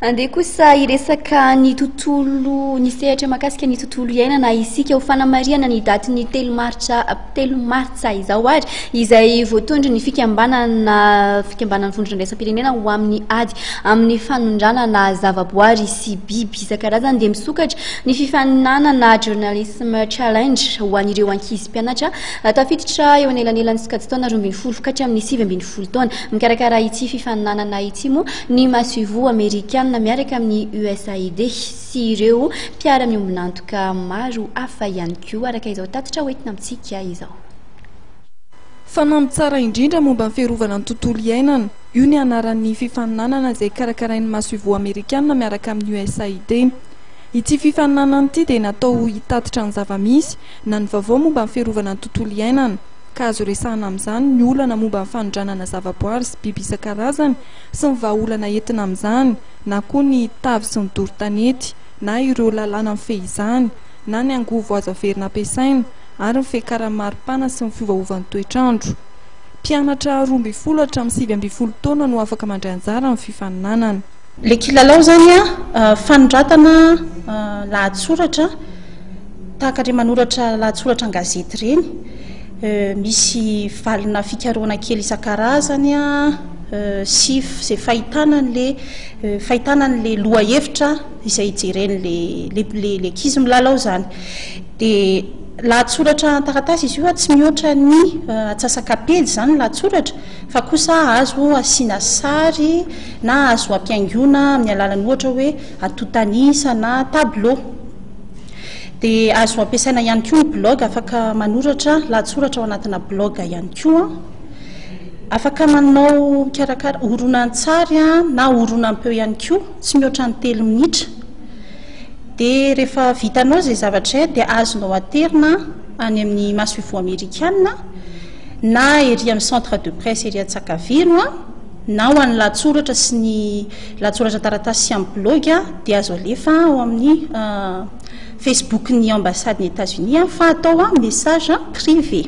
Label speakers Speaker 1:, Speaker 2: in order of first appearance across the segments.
Speaker 1: Andeha kosa hiresaka ny tontolo, ny sehatra mahakasika ny tontolo iainana isika ho fanamarihana ny datin'ny telo martsa 3 martsa izao ary izay voatondro ny fikambanana fikambanan'ny vondrona iraisam-pirenena ho amin'ny ady amin'ny fanondranana zavaboary sy biby isan-karazany dia misokatra ny fifaninanana Journalism Challenge ho an'ireo ankizy mpianatra tafiditra eo anelanelan'ny sokajin-taona 12 ka hatramin'ny 19 taona. Mikarakara ity fifaninanana ity moa ny masoivoho amerikanina miaraka amin'ny USAID sy ireo mpiara-miombon'antoka maro hafa ihany koa, araka izao tatitra hoentina amintsika izao.
Speaker 2: Fanamby tsara indrindra momba ny fiarovana ny tontolo iainana, io ny anaran'ny fifaninanana izay karakarain'ny masoivoho amerikanina miaraka amin'ny USAID. Ity fifaninanana ity dia natao hitatitra ny zava-misy na ny vaovao momba ny fiarovana ny tontolo iainana, ka azo resahana amin'izany ny olana momba ny fanondranana zavaboary sy biby isan-karazany sy ny vahaolana entina amin'izany, na koa ny tavy sy ny doro tanety, na ireo lalàna mifehy izany, na ny angovo azo averina ampiasaina, ary ny fiakaran'ny maripana sy ny fiovaovan'ny toetr'andro. Mpianatra 12 hatramin'ny 19 taona no afaka mandray anjara amin'ny fifaninanana.
Speaker 3: Ilay kilalao izany an, fanoratana lahatsoratra tahaka ireny manoratra lahatsoratra an-gazety ireny, misy valina fikarohana kely isan-karazany sy izay fahitana an'ilay fahitana an'ilay lohahevitra izay jeren'ilay ilay ankizy milalao izany. Dia lahatsoratra an-taratasy izy io tsy mihoatra ny antsasaka pejy izany ny lahatsoratra fa kosa azo asiana sary na azo ampihaingoana amin'ny alalan'ny ohatra hoe antontan'isa na tableau. Dia azo ampiasaina ihany koa ny blog, afaka manoratra lahatsoratra ao anatina blog ihany koa. Afaka manao mikarakara horonantsary na horonam-peo ihany koa, tsy mihoatra ny 3 minitra. Dia rehefa vitanao izay zavatra izay dia azonao aterina any amin'ny masoivoho amerikana na ery amin'ny centre de presse ery Antsakaviro na ho an'ny lahatsoratra sy ny lahatsoratra an-taratasy sy amin'ny blaogy dia azo alefa ao amin'ny Facebook-n'ny ambassade-n'i Etats-Unis fa atao message privé.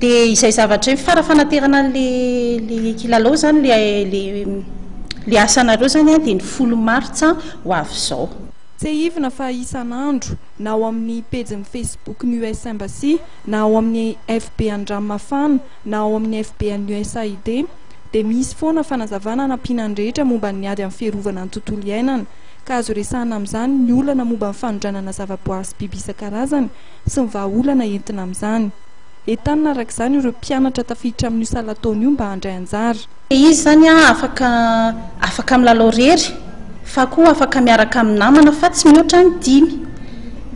Speaker 3: Dia izay zavatra izay fara-fanaterana an'ilay ilay kilalao izany ilay ilay ilay asanareo izany dia ny 10 martsa ho avy izao.
Speaker 2: Tsiahivina fa isan'andro, na ao amin'ny pejin'ny Facebook-n'ny US Embassy, na ao amin'ny FB Andramafana, na ao amin'ny FB an'ny USAID, dia misy foana fanazavana hanampiana ny rehetra momba ny ady amin'ny fiarovana ny tontolo iainana, ka azo resahana amin'izany ny olana momba ny fanondranana zavaboary sy biby isan-karazany sy ny vahaolana entina amin'izany. Entanina araka izany ireo mpianatra tafiditra amin'io salan-taona io mba handray anjara.
Speaker 3: Izy izany afaka afaka milalao irery fa koa afaka miaraka amin'ny namana fa tsy mihoatra ny dimy.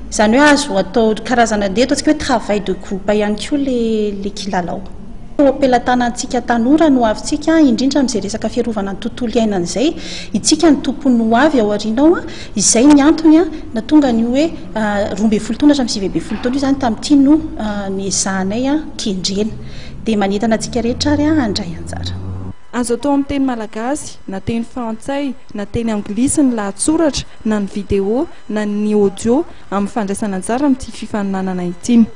Speaker 3: Izany hoe azo atao karazana andeha ataontsika hoe travail de groupe ihany koa ilay kilalao. Eo am-pelatanantsika tanora ny hoavintsika, indrindra amin'izay resaka fiarovana ny tontolo iainana izay. Itsika no tompon'ny hoavy ao aoriana ao. Izay ny antony nahatonga an'io hoe 12 taona hatramin'ny 19 taona io izany tamin'ity no niezahanay kendrena. Dia manentana antsika rehetra ary handray anjara.
Speaker 2: Azo atao amin'ny teny malagasy, na teny frantsay, na teny anglisy ny lahatsoratra, na ny video, na ny audio amin'ny fandraisana anjara amin'ity fifaninanana ity.